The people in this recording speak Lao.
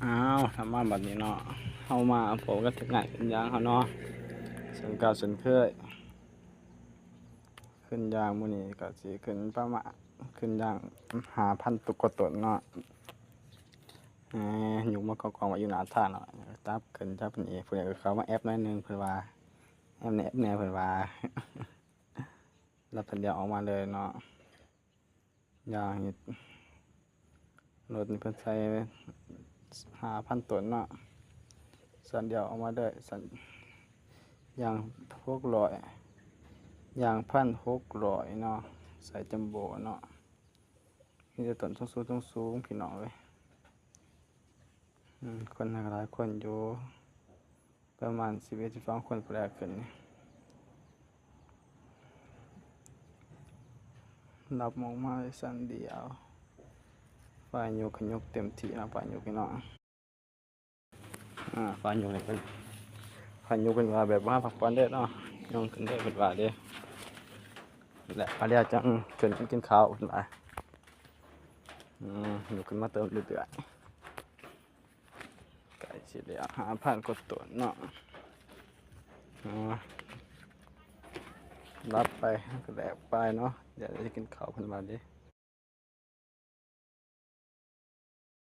ອ້າວ ທຳມາບັດນີ້ເນາະ ເຮົາມາພົບກັນທີ່ງານຂຶ້ນຢາງເຮົາເນາະ ເຊັ່ນເກົ່າເຊັ່ນເຄີຍ. ຂຶ້ນຢາງມື້ນີ້ກໍຊິຂຶ້ນປະມານ ຂຶ້ນຢາງຫ້າພັນກວ່າຕົນເນາະ. ເອີ ຍົກມາກອງໆໄວ້ຢູ່ໜ້າທາງເນາະ ຈັບຂຶ້ນຈັບໜີ ຜູ້ໃດກໍເຂົ້າມາແອັບໜ້ອຍໜຶ່ງ ເພິ່ນວ່າ ແອັບແດ່ ແອັບແດ່ ເພິ່ນວ່າ ລັດທັນດຽວອອກມາເລີຍເນາະ. ຢາງນີ້ ລົດນີ້ເພິ່ນໃສ່ຫ້າພັນຕົນເນາະ ສັນດຽວອອກມາເລີຍ ສັນ ຢາງຫົກຮ້ອຍ ຢາງພັນຫົກຮ້ອຍເນາະ ໃສ່ຈັມໂບ້ເນາະ. ມີແຕ່ຕົ້ນສູງໆ ພີ່ນ້ອງເອີຍ. ອືມ ຄົນກໍຫຼາຍຄົນຢູ່ ປະມານສິບເອັດ ສິບສອງຄົນພຸ້ນແຫຼະຂຶ້ນນີ້. ລັບອອກມາໄດ້ຊັ້ນດຽວ ຝ່າຍຍົກກໍຍົກເຕັມທີ່ເນາະ ຝ່າຍຍົກນີ້ເນາະ. ອາ ຝ່າຍຍົກນີ້ເພິ່ນ ຝ່າຍຍົກເພິ່ນວ່າແບບວ່າພັກຜ່ອນເດີເນາະ ຍົກຂຶ້ນເດີເພິ່ນວ່າເດ້. ແລະ ມາແລ້ວຈັ່ງເຊີນກັນກິນເຂົ້າເພິ່ນວ່າ. ອືມ ຍົກຂຶ້ນມາເຕີມເລື້ອຍໆ ໃກ້ຊິແລ້ວ ຫ້າພັນກວ່າຕົນເນາະ. ເອົາ ລັບໄປ ແລ້ວກໍແລກໄປເນາະ ດຽວຊິກິນເຂົ້າເພິ່ນວ່າເດ້.